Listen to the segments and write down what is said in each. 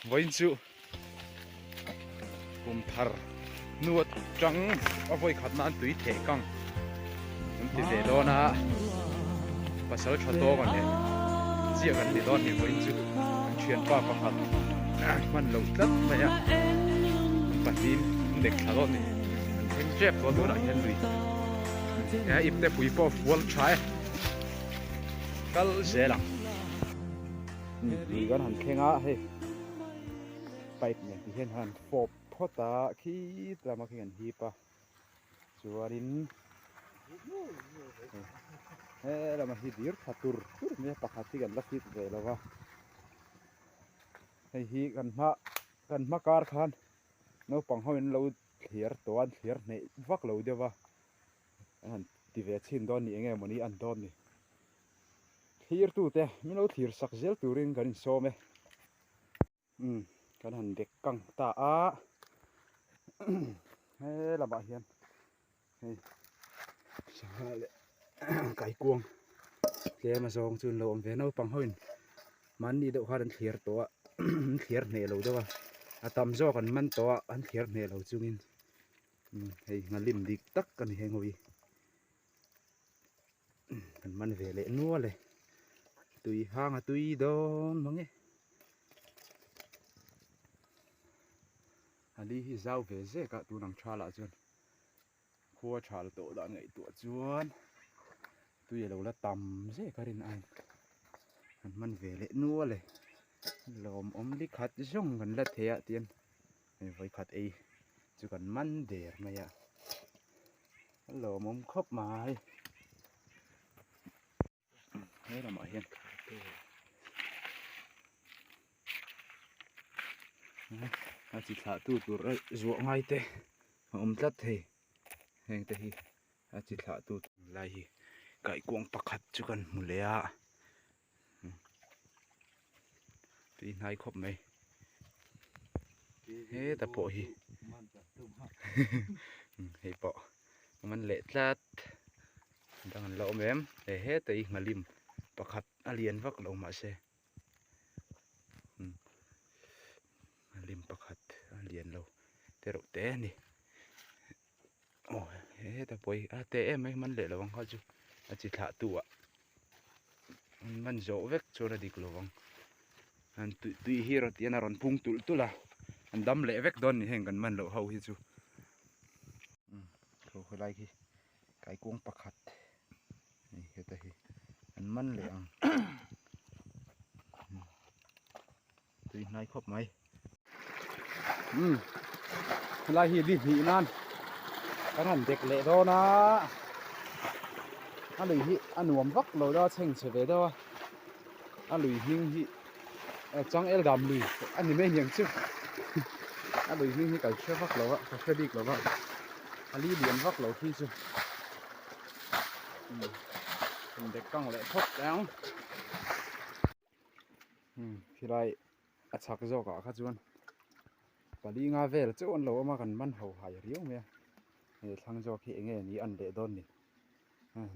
Vawiin chu kum thar hnu atang a vawi khat nan tui theh kang an ti ve dawn a pasal tha tawk a nen chiah kan ni dawn ni vawiin chu kan thianpa pakhat hman lo tlat mai a an pahnih an dek thla dawn ni an thleng tep dawn tunah hian lui he ipte pui pawh fual tha e kal zel ang. Lui kan han thleng a hei pipe nen ti hian han fawp phawt a khi tlama khi kan hip a chuanin he lama hi dir tha tur tur mai a pakhat hi kan la fit ve lo va hei hi kan hma kan hma kar khan naupang ho in lo thliar tawh a an thliar hneih vak lo deuh va an han ti ve chhin dawn ni eng nge mawni an dawn ni. Thlirtute min lo thlir sak zel turin kan insawm e. Umm kan han dek kang ta a he lamah hian hei sangha leh kaikuang tlem a zawng chu an lo awm ve naupang ho in mahni deuh khan an thlir tawh a an thlir hneh lo deuh a a tam zawk an man tawh a an thlir hneh lo chungin umm hei nghalim dik tak a ni heng ho hi. Kan man ve leh nual e tui hang a tui dawn mang e a li hi zau ve zek a tun ang tha lah chuan khua thal tawh dan ngaihtuah chuan tui a lo la tam zek a rin a kan man ve leh nual e lawmawm li khat zawng kan la thei a tian hei vawikhat ei chu kan man der mai a. A lawmawm khawp mai he lamah hian a chi thlah tu tur a zuah ngai te a awm tlat thei heng te hi a chi thlah tu lai hi kaihkuang pakhat chu kan hmu leh a tui hnai khawp mai heta pawh hi hei pawh a man leh tlat dang an la awm em he heta hi nghalim pakhat a lian vak lo mahse nghalim pakhat a lian lo te reuh te a ni. Aw heta pawh hi a te em mai man leh lo ang kha chu a chi thlah tu ah an man zawh vek chuan a dik lo ang an tui tui hi rawn tihian a rawn pung tulh tulh a an dam leh vek dawn ni heng kan man loh ho hi chu khaw khawlai khi kaikuang pakhat hei heta hi an man leh ang. Tui hnai khawp mai. Umm helai hi li hnih nan kan han dek leh dawn a a lui hi a nuam vak lo deuh a chheng chhe ve deuh a a lui hming hi changel dam lui a ni mai aniang chu a lui hming hi ka hre vak lo a ka hre bik lo a a li lian vak lo khi chu umm dek kang leh phawt ang. Khilai a chhak zawk ah kha chuan pali nga vel chauh an lo awm a kan man ho hai riau mai a he thlang zawk hi eng nge ni an leh dawn ni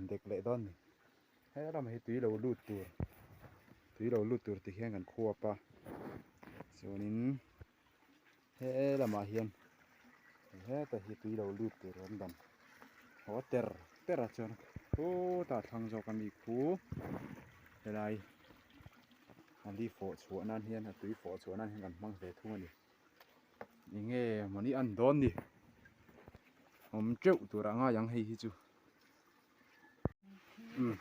dek leh dawn ni he lamah hi tui lo lut tur tui lo lut tur ti hian kan khuap a chuanin he lamah hian heta hi tui lo lut tur an dam haw ter ter a chuan khutah thlang zawk ami khu helai a li fawh chhuah nan hian a tui fawh chhuah nan hian kan hmang ve thung a ni enge mawni an dawn ni awm teuh tur a ngai ang hei hi chu umm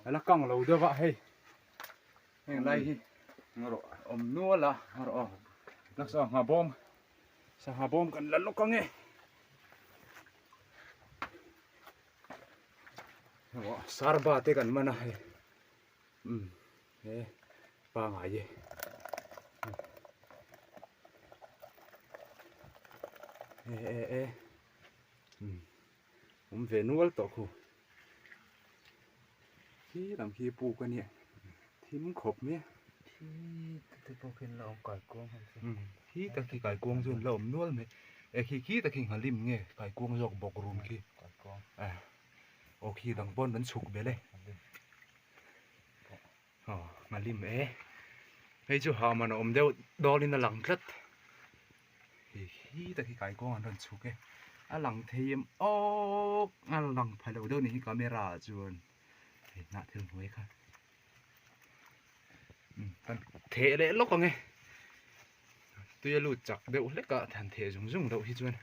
a la kang lo deuh a hei. Heng lai hi ngarawh awm nual a ngarawh aw nasa ngha bawm sangha bawm kan la lawk ang e aw sarba te kan man a hei umm he pangai e e e e umm awm ve nual tawh khu. Khi lam khi puk a nia thim khawp mai a. Khi te pawh khi an la awm kaikuang ho chu. Khi tak khi kaikuang chu an la awm nual mai. E khi khi tak khi nghalim nge kaikuang zawk bawk rum khi. Kaikuang. Aw khi dang pawn an chhuk belh e. Aw nghalim e. Hei chu ha man a awm deuh dawlin a lang tlat. Hei hi tak hi kaikuang an rawn chhuk e. A lang thei em awk a lang pha lo deuh ni hi camera ah chuan hei hnah thil hnuai kha. Kan theh leh lawk ang e. Tui a lut chak deuh hlek a han theh zung zung loh hi chuan.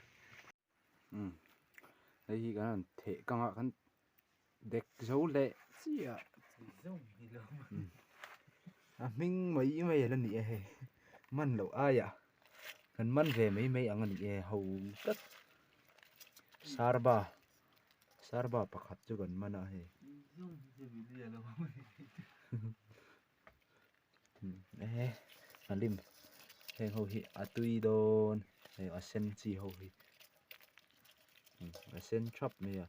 Hei hi kan han theh kang a kan dek zo leh chiah a hming mai mai a la ni e hei man loh aiah kan man ve mai mai ang a ni e ho tlat sarba sarba pakhat chu kan man a hei. E a lim heng ho hi a tui dawn hei a sen chi ho hi a sen thap mai a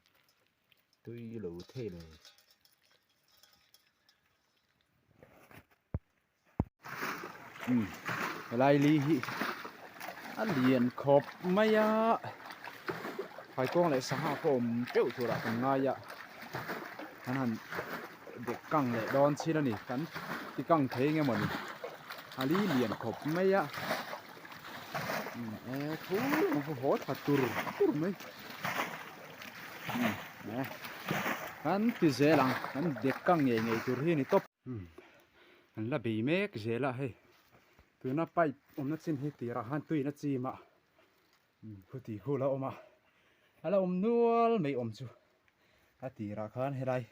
tui lo thei lo um helai li hi a lian khawp mai a phaikawng leh sangha pawh awm teuh turah kan ngai a an han dek kang leh dawn chin a ni kan ti kang thei eng emaw ni a li lian khawp mai a e thu ang haw tha tur tur mai e kan ti zel ang kan dek kang ngei ngei tur hi a ni tawp an la bei mek zel a hei tuna pipe awmna chin hi tirah khan tuiin a chim a Khuti khu la awm a, a la awm nual mai awm chu a tirah khan helai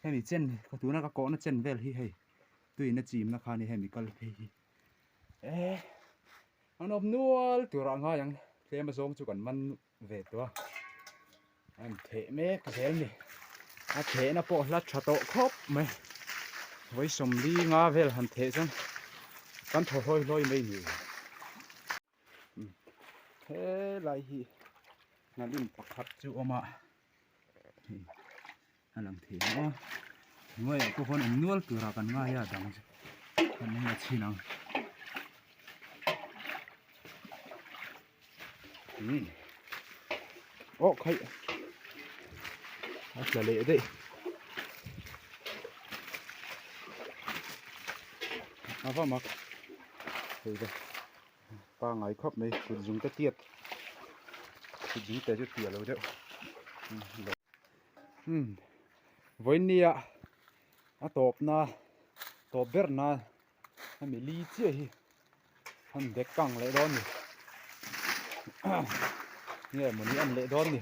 hemi chen ka tuna ka kawhna chen vel hi hei tuiin a chimna kha ni hemi kal phei hi eh an awm nual turah ngai ang tlem a zawng chu kan man ve tawh a an theh mek zel ni a thehna pawh hla tha tawh khawp mai vawi sawmli nga vel han theh chuan kan thaw hlawi hlawi mai ni. Helai hi hnalin pakhat chu a awm a hei a lang thei lo a hnuaiah pawh khawn awm nual turah kan ngai a dang chu kan la chhin ang umm aw khaih a tla leh daih a va mak hei le. Pangai khawp mai kut zung te tiat kut zung te chu tiah lo deuh umm vawinia a tawpna tawp ber na hemi li chiah hi han dek kang leh dawn ni nge mawni an leh dawn ni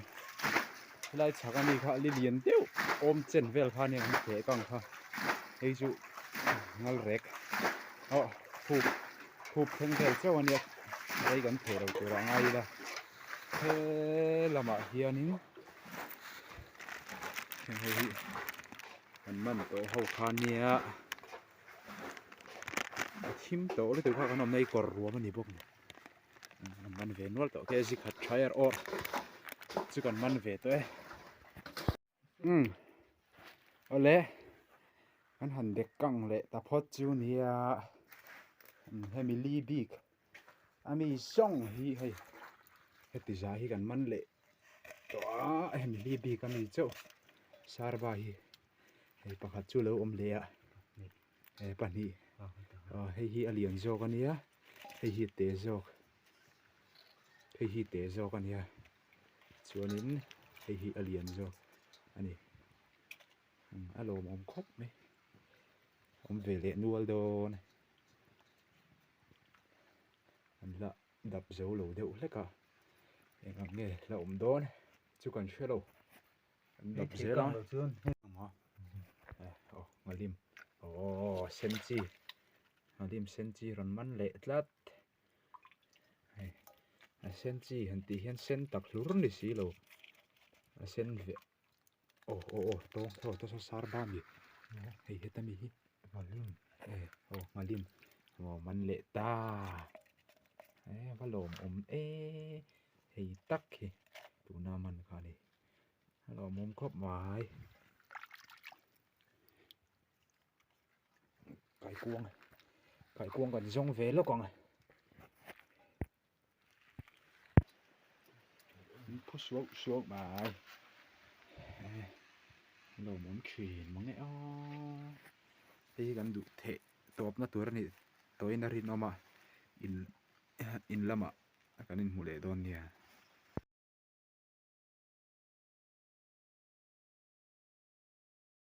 helai chhak ami kha li lian deuh awm chen vel kha nia an theh kang kha hei chu ngal rek aw khup khup thleng vel chauh ania rei kan thei lo tur ah ngai ila he lamah hianin heng ho hi an man tawh ho kha ania a thim tawh lutuk kha kan awmna hi kawr ruam a ni bawk an man ve nual tawh te zikhat tha er awr chu kan man ve tawh e. Umm awle kan han dek kang leh ta phawt chu nia hemi li bik ami zawng hi hei heti zah hi kan man leh tawh a hemi li bik ami chauh sarva hi hei pakhat chu lo awm leh a he pahnih aw hei hi a lian zawk a nia hei hi te zawk hei hi te zawk a nia. Chuanin hei hi a lian zawk a ni. A lawmawm khawp mai. Awm ve leh nual dawn. An la dap zo lo deuh hlek a. Eng ang nge la awm dawn chu kan hre lo. An dap zel a. Aw ngalim. Aw sen chi. Ngalim sen chi rawn man leh tlat. Hei a sen chi han tih hian sen tak hlur ni si lo a sen ve aw aw aw tawng thaw te saw sar ba mi hei heta mi hi nghalim e aw nghalim aw man leh ta e va lawmawm e hei tak hi tuna man kha a ni a lawmawm khawp mai. Kaikuang kaikuang kan zawng ve lawk ang an phu suau suau mai lawmawm thin mange aw hei hi kan duh theih tawpna tur a ni. tawhin a rinawm a in in lamah kan inhmu leh dawn nia.